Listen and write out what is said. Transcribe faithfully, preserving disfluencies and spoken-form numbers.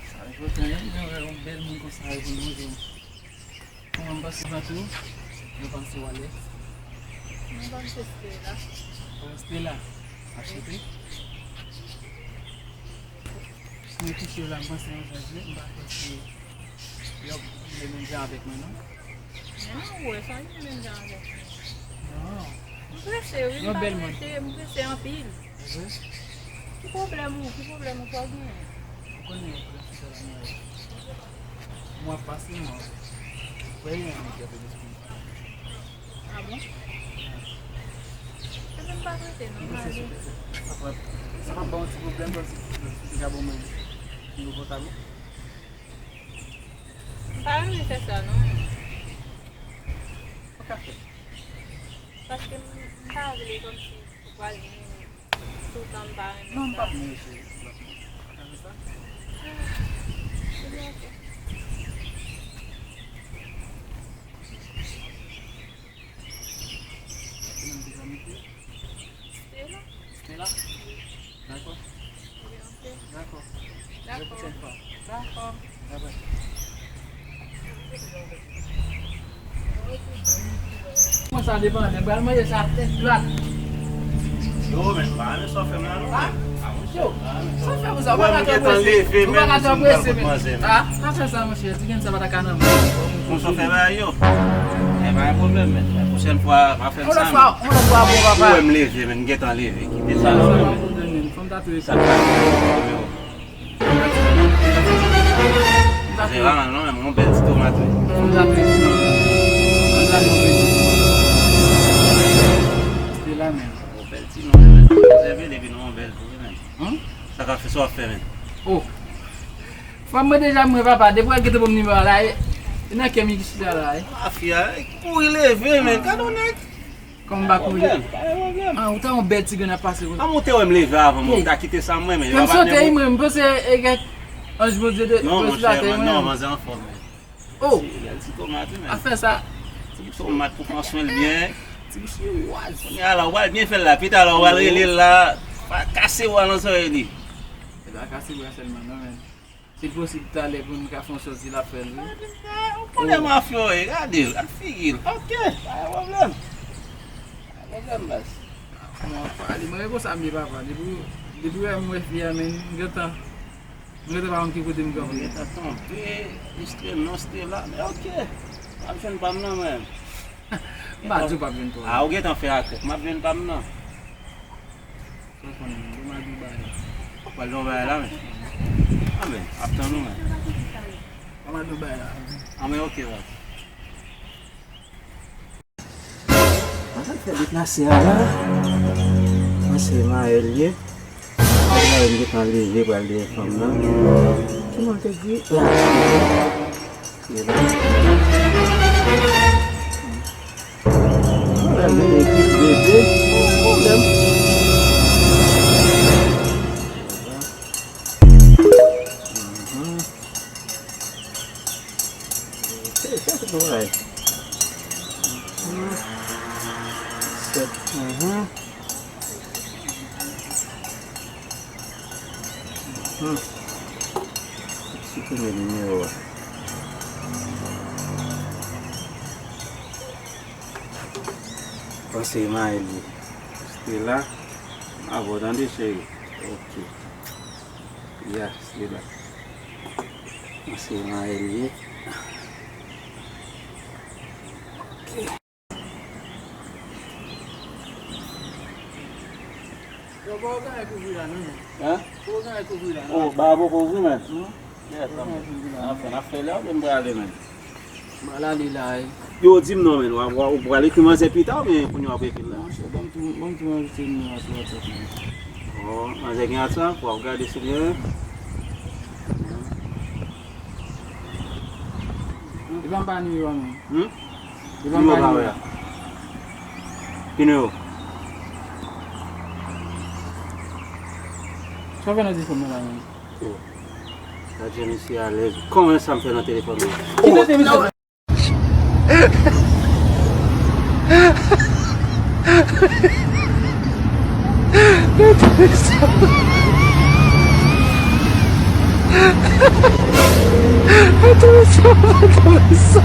Sa enpòtan, wi, lè w wè yon bèl moun konsa reponn bonjou. Kòman m pase maten? Mwen panse w alèz. Mwen panse Stella. Bon, Stella, anchante. Mwen kouche la, m panse yon jan vle, m pa panse yo vle menm jan avèk mwen, non. Men non, ou wè, sa vle menm jan avèk mwen. Non. M prese, wi, m pa prese, m prese anpil. Ki pwoblèm ou? Ki pwoblèm ou pa genyen? Ou konnen pwoblèm sou tèlè mwen. Mwen ap pase, mwen. Veye yon nèg ki ap espri. Ah bon? Ebyen, m pa prete, non, m ale. Sa p ap, sa p ap ba yon ti pwoblèm, kòmsi si te ka ban mwen nimewo pòtab ou? M pa renmen fè sa, non. Ou ka fè. Paske m, m pa vle kòmsi ou pral vin toutan m pa renmen sa. Non, m p ap mouye, cheri. M p ap mouye. Ou ka fè sa? Ah, ebyen, oke. Ki non deja mete? Stella. Stella? Dakò. Dakò. Dakò. Dakò. Dakò. Dakò. Mwen sa depann, mwen pral manje sa tèt plat. Yo, men, pa renmen sa w fè m la, non. Ha? Yo, sa w fè pou sa? Ou pa ka twò prese. Ou pa ka twò prese, men. Ha? Pa fè sa, monchè. Ti grenn sa pa ta ka nan men. Konsa w fè bagay yo. E pa yon pwoblèm, men. Pwochèn fwa, pa fè m sa, men. Yon lòt fwa, yon lòt fwa, bon, papa. Ou wè m leve, men, m gentan leve. Kite sa, non, men. Fò m tatouye sa. Sa k pase? Se pa mal non, men yon bèl ti tomat, wi. Yon bèl ti tomat, wi. Yon bèl ti tomat, wi. Se la menm. Yon bèl ti non, men. Obsève depi nou yon bèl tou, wi, men. Sa k ap fè, sa w ap fè, men. Oh. Fanm mwen deja mwen, papa, depi w al gentan ban m nimewo a la, e, e nan kè m ki chita la, e. Mafya, e kouri leve, men. Gade yon nèg. Kòman m pa kouri? Pa gen pwoblèm. Ah, ou ta yon bèl ti grenn ap pase konsa. Kòman ou te wè m leve avan mwen, ou ta kite sa mwen, men. Kè m sote, wi, mwen, m panse e gen anj Bondye de, non, monchè, non, manzè anfòm, men. Oh! Ti, bèl ti tomat, wi, men. Afè sa. Ti tomat pou pran swen l byen. Ti bouch li waz. Kounye a la, ou pral byen fè l la, pita la, ou pral rele l la. Pa kase bwa nan zòrèy li. E pa kase bwa sèlman, non, men. Si l posib, talè pou n ka fè yon sòti, l ap fè l, wi. Ou konnen mafya w ye, gade l, gad figi l. Ok, pa gen pwoblèm. Pa gen pwoblèm, baz. Mwen ap pale, mwen e konsa m ye, papa. Depi, depi w wè m wè fi a, men, m gentan, m gentan pa konn ki kote m kanpe. Mwen gentan tonbe, estre non, estre la, men ok. M ap jwenn pa m nan, mwen. M pa di w p ap jwenn pa w. A, ou gentan fè akrèk, m ap jwenn pa m nan. Sa w konnen, men, demen Dubai la. W ap al Dubai la, men. A, men, ap tann ou, men. Demen Dubai la. A, men, ok, baz. Sa k fè deplase a la? Mwen se Maël ye. Maël gentan leve pral dèyè fanm nan. Ki mwen te di? La. Pwoblèm de ekip bebe, pwoblèm. Mhm. Fè, fè tout bagay. Mhm. Sèt. Mhm. Mhm. Siprime nimewo a. Panse Maël li. Stella. Avè w tande, cheri. Ok. Ya, Stella. Panse Maël li. Ok. Yo, pa w genyen kouvri la, non, men. Hein? Pa w genyen kouvri la, non. Oh, ba poko ouvri, men. Non? Yes, anfen, anfen, n ap fè lè, oubyen m prale, men. M al ale la, wi. Yo, di m non, men, w a, w a, ou pral ekri manzè pita, oubyen kounye a w ap ekri l la? Monchè, ban m tou, ban m tou anregistre nimewo a sou WhatsApp, men. Oh, manzè gen WhatsApp, w ap gade sou li, hein? Li pa m ba nimewo a, men. Hmm? Li pa m ba nimewo a. Ki nimewo? Sa w fè nan telefòn mwen la menm? Oh. Gad jan misye alèz. Kòman sa m fè nan telefòn mwen? Ki kote misye? Oh. Atravèse, atravèse.